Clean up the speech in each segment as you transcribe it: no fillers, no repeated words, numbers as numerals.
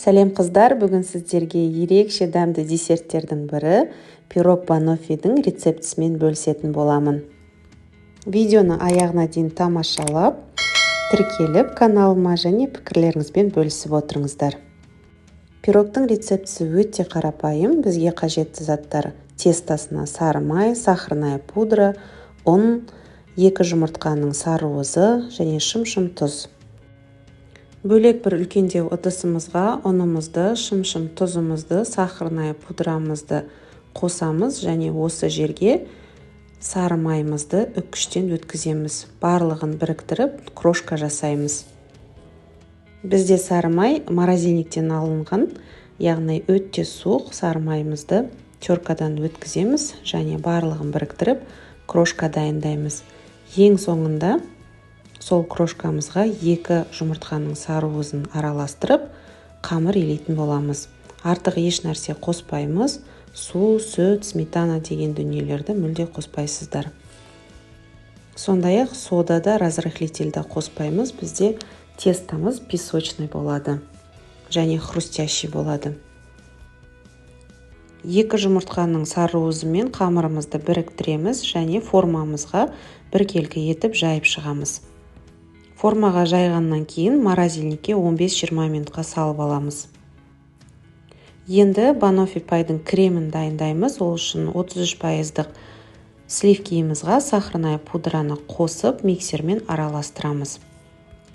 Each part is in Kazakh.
Сәлем, қыздар! Бүгін сіздерге ерекше дәмді десерттердің бірі пирог баноффидің рецептісімен бөлісетін боламын. Видеоны аяғына дейін тамашалап, тіркеліп каналыма және пікірлеріңізбен бөлісіп отырыңыздар. Пирогтың рецептісі өте қарапайым. Бізге қажетті заттар: тестосына сары май, сахарная пудра, ұн, екі жұмыртқаның сары уызы және шым-шым тұз. Бөлек бір үлкендеу ыдысымызға ұнымызды, шым-шым тұзымызды, сахарная пудрамызды қосамыз және осы жерге сары майымызды үккіштен өткіземіз. Барлығын біріктіріп, крошка жасаймыз. Бізде сары май морозильниктен алынған, яғни өте суық. Сары майымызды теркадан өткіземіз және барлығын біріктіріп, крошка дайындаймыз. Ең соңында сол крошкамызға екі жұмыртқаның сары уызын араластырып, қамыр илейтін боламыз. Артық еш нәрсе қоспаймыз. Су, сүт, сметана деген дүниелерді мүлде қоспайсыздар. Сондай-ақ сода да, разрыхлитель да қоспаймыз. Бізде тестомыз песочный болады және хрустящий болады. Екі жұмыртқаның сары уызымен қамырымызды біріктіреміз және формамызға біркелкі етіп жайып шығамыз. Формаға жайғаннан кейін морозильникке 15-20 минутқа салып аламыз. Енді баноффи пайдың кремін дайындаймыз. Ол үшін 33 пайыздық сливкиімізға сахарная пудраны қосып, миксермен араластырамыз.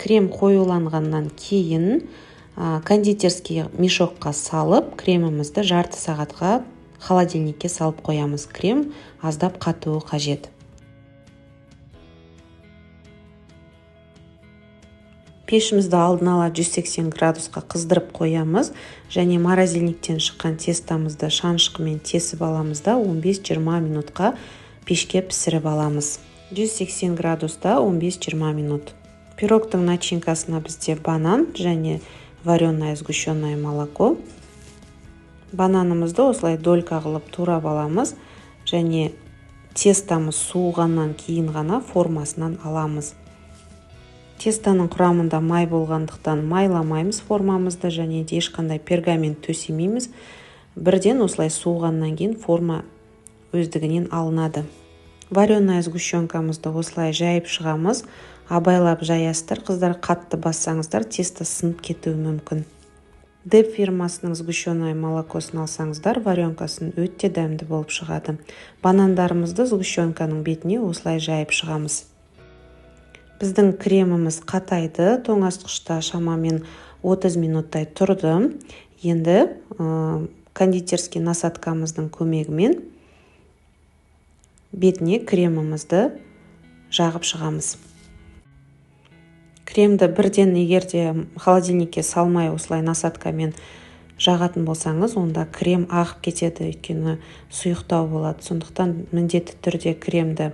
Крем қоюланғаннан кейін кондитерский мешокқа салып, кремімізді жарты сағатқа холодильникке салып қоямыз. Крем аздап қатуы қажет. Пешімізді алдын ала 180 градусқа қыздырып қоямыз және морозильниктен шыққан тестомызды шанышқымен тесіп аламыз да, 15-20 минутқа пешке пісіріп аламыз. 180 градуста 15-20 минут. Пирогтың начинкасына бізде банан және вареное сгущенное молоко. Бананымызды осылай долька қылып турап аламыз және тестомыз суығаннан кейін ғана формасынан аламыз. Тестоның құрамында май болғандықтан, майламаймыз формамызды және де ешқандай пергамент төсемейміз. Бірден осылай суығаннан кейін форма өздігінен алынады. Вареная сгущенкамызды осылай жайып шығамыз. Абайлап жаясыздар, қыздар, қатты бассаңыздар, тесто сынып кетуі мүмкін. Деп фирмасының сгущенное молокосын алсаңыздар, варенкасын, өте дәмді болып шығады. Банандарымызды сгущенканың бетіне осылай жайып шығамыз. Біздің креміміз қатайды, тоңазытқышта шамамен 30 минуттай тұрды. Енді кондитерский насадкамыздың көмегімен бетіне кремімізді жағып шығамыз. Кремді бірден, егер де холодильникке салмай, осылай насадкамен жағатын болсаңыз, онда крем ағып кетеді, өйткені сұйықтау болады. Сондықтан міндетті түрде кремді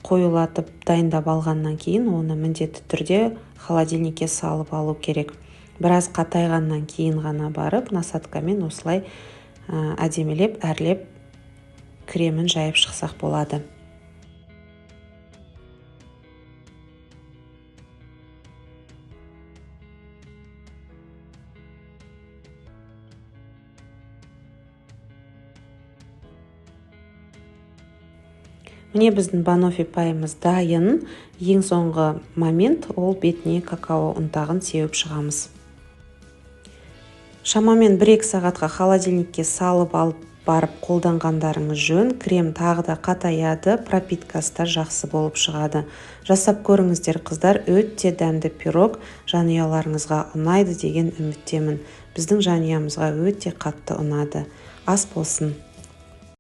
қоюлатып дайындап алғаннан кейін, оны міндетті түрде холодильникке салып алу керек. Біраз қатайғаннан кейін ғана барып насадкамен осылай әдемілеп әрлеп кремін жайып шықсақ болады. Міне, біздің баноффи пайымыз дайын. Ең соңғы момент, ол бетіне какао ұнтағын сеуіп шығамыз. Шамамен 1-2 сағатқа холодильникке салып алып барып қолданғандарыңыз жөн. Крем тағы да қатаяды, пропиткасы да жақсы болып шығады. Жасап көріңіздер, қыздар, өте дәмді пирог. Жанұяларыңызға ұнайды деген үміттемін. Біздің жанұямызға өте қатты ұнады. Ас болсын!